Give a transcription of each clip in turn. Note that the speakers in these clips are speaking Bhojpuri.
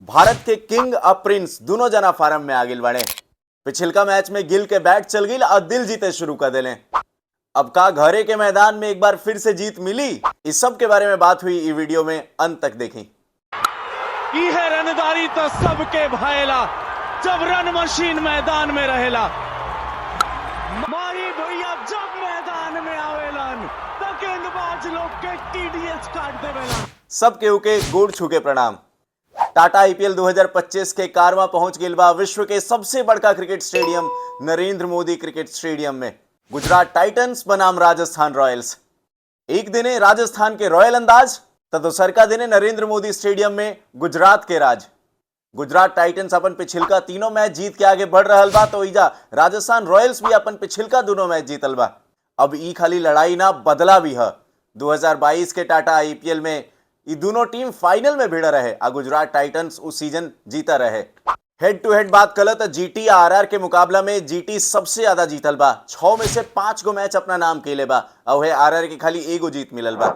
भारत के किंग और प्रिंस दोनों जना फार्म में आ गिल बाड़े। पिछिलका मैच में गिल के बैट चल गई और दिल जीते शुरू कर देले। अब का घरे के मैदान में एक बार फिर से जीत मिली? इस सब के बारे में बात हुई ई वीडियो में, अंत तक देखी। इहे रनदारी तो सबके भाएला, जब रन मशीन मैदान में रहेला। माही भैया जब मैदान में आवेलन तो गेंदबाज लोग के टीडीएस काट देवेलन। सब केहू के गोड़ छू के प्रणाम। टाटा आईपीएल 2025 के कारवा पहुंच गेल बा विश्व के सबसे बड़का cricket stadium Narendra Modi cricket stadium में। गुजरात टाइटंस बनाम राजस्थान रॉयल्स। एक दिने राजस्थान के रॉयल अंदाज तो दोसरका दिने नरेंद्र मोदी स्टेडियम में गुजरात के राज। गुजरात टाइटंस अपन पिछिलका तीनों मैच जीत के आगे बढ़ रहल बा, तो इजा राजस्थान रॉयल्स भी अपन पिछिलका दोनों मैच जीतल बा। अब ई खाली लड़ाई ना, बदला भी है। 2022 के टाटा आईपीएल में ई दोनों टीम फाइनल में भिड़ रहे आ गुजरात टाइटंस उस सीजन जीता रहे। हेड टू हेड बात कल तो जीटी आरआर के मुकाबला में जीटी सबसे ज्यादा जीतल बा। 6 में से 5 गो मैच अपना नाम केले बा और वह आरआर के खाली एगो जीत मिलल बा।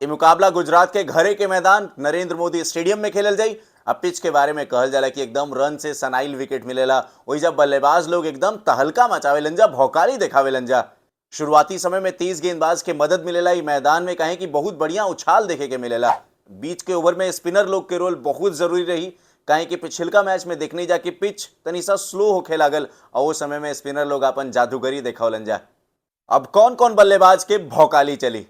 ये मुकाबला गुजरात के घरे के मैदान नरेंद्र मोदी स्टेडियम में खेलल जाई। अब पिच के बारे में कहल जाला कि एकदम रन से सनाइल विकेट मिलेला। वही जब बल्लेबाज लोग एकदम तहलका मचावेलन जा, भौकाली दिखावेलन जा। शुरुआती समय में तेज गेंदबाज के मदद मिलेला ई मैदान में, कहें कि बहुत बढ़िया उछाल देखे के मिलेला। बीच के ओवर में स्पिनर लोग के रोल बहुत जरूरी रही, काहे कि पिछिलका मैच में देखने जा कि पिच तनी सा स्लो होखे लागल और वो समय में स्पिनर लोग अपन जादूगरी देखौलन जा। अब कौन कौन बल्लेबाज के भौकाली चली?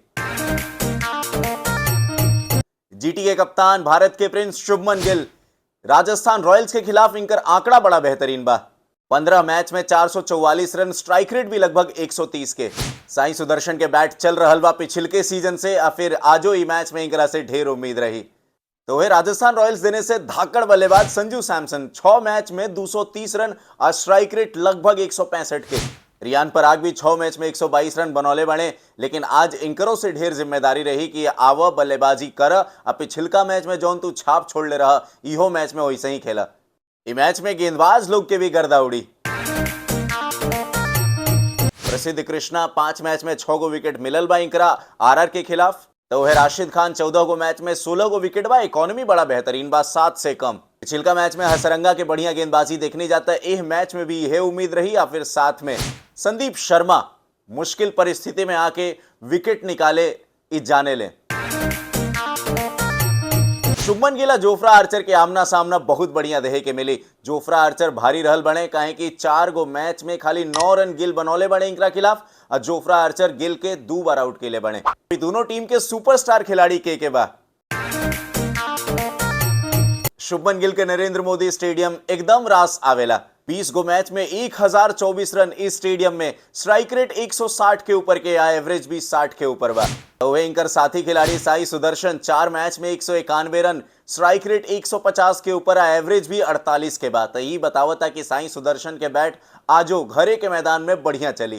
जीटी के कप्तान, भारत के प्रिंस शुभमन गिल। राजस्थान रॉयल्स के खिलाफ इनकर आंकड़ा बड़ा बेहतरीन बा। 15 मैच में 444 रन, स्ट्राइक रेट भी लगभग 130 के। साई सुदर्शन के बैट चल रहल बा पिछिलके सीजन से आ फिर आजो ई मैच में इनकरा से ढेर उम्मीद रही। तो वह राजस्थान रॉयल्स देने से धाकड़ बल्लेबाज संजू सैमसन, 6 मैच में 230 रन और स्ट्राइक रेट लगभग 165 के। रियान पराग भी 6 मैच में 122 रन बनौले बने, लेकिन आज इंकरों से ढेर जिम्मेदारी रही कि आव, बल्लेबाजी कर आ पिछिलका मैच में जौन तू छाप छोड़ ले रहा, इहो मैच में वैसे ही खेला। ई मैच में गेंदबाज लोग के भी गर्दा उड़ी। प्रसिद्ध कृष्णा, 5 मैच में 6 गो विकेट मिलल बा इंकरा आरआर के खिलाफ। तो वह राशिद खान, 14 गो मैच में 16 गो विकेट बा। इकोनॉमी बड़ा बेहतरीन बा, 7 से कम। पिछिलका मैच में हसरंगा के बढ़िया गेंदबाजी देखने जाता है, एह मैच में भी यह उम्मीद रही। या फिर साथ में संदीप शर्मा मुश्किल परिस्थिति में आके विकेट निकाले, इ जाने ले। शुभमन गिल, जोफ्रा आर्चर के आमना सामना बहुत बढ़िया देहे के मिली। जोफ्रा आर्चर भारी रहल बने, काहे कि 4 गो मैच में खाली 9 रन गिल बनौले बने इनका खिलाफ और जोफ्रा आर्चर गिल के 2 बार आउट के लिए बने। दोनों टीम के सुपरस्टार खिलाड़ी के बा? शुभमन गिल के नरेंद्र मोदी स्टेडियम एकदम रास आवेला। 20 गो मैच में 1024 रन इस स्टेडियम में, स्ट्राइक रेट 160 के ऊपर के आ एवरेज भी 60 के ऊपर बा। तो वह इनकर साथी खिलाड़ी साई सुदर्शन, 4 मैच में 191 रन, स्ट्राइक रेट 150 के ऊपर आ एवरेज भी 48 के बाद। तो ये बतावता कि साई सुदर्शन के बैट आजो घरे के मैदान में बढ़िया चली।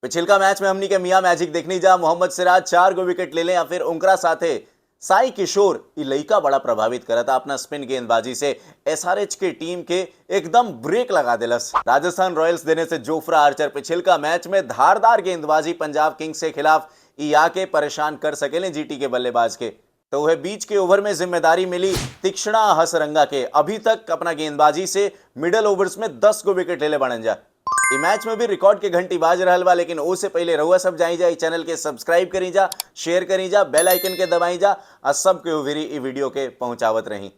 पिछिलका मैच में हमनी के मियां मैजिक देखनी जा। मोहम्मद सिराज 4 गो विकेट ले लें या फिर उनकरा साथे साई किशोर, ई लइका बड़ा प्रभावित करता अपना स्पिन गेंदबाजी से। एसआरएच के टीम के एकदम ब्रेक लगा दिलस। राजस्थान रॉयल्स देने से जोफ्रा आर्चर, पिछिलका मैच में धारदार गेंदबाजी पंजाब किंग्स के खिलाफ, ई आके परेशान कर सकेले जीटी के बल्लेबाज के। तो वह बीच के ओवर में जिम्मेदारी मिली तीक्षणा हसरंगा के। अभी तक अपना गेंदबाजी से मिडल ओवर्स में 10 गो विकेट ले बनन जा। ई मैच में भी रिकॉर्ड के घंटी बाज रहल बा, लेकिन ओ से पहले रहुआ सब जाई जा, चैनल के सब्सक्राइब करी जा, शेयर करी जा, बेल आइकन के दबाई जा आ सब के उभरी ई वीडियो के पहुंचावत रही।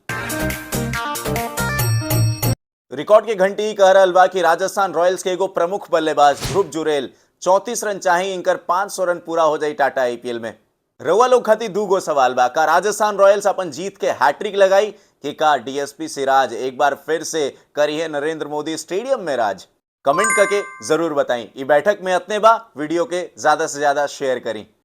रिकॉर्ड के घंटी कह रहल बा कि राजस्थान रॉयल्स के एगो प्रमुख बल्लेबाज ध्रुव जुरेल, 34 रन चाही इनकर, 500 रन पूरा हो जाई टाटा आईपीएल में। रउआ लोग खातिर दू गो सवाल बा। का राजस्थान रॉयल्स अपन जीत के हैट्रिक लगाई कि का डीएसपी सिराज एक बार फिर से करी है नरेंद्र मोदी स्टेडियम में राज? कमेंट करके जरूर बताई। ई बैठक में अतने बा। वीडियो के ज्यादा से ज्यादा शेयर करी।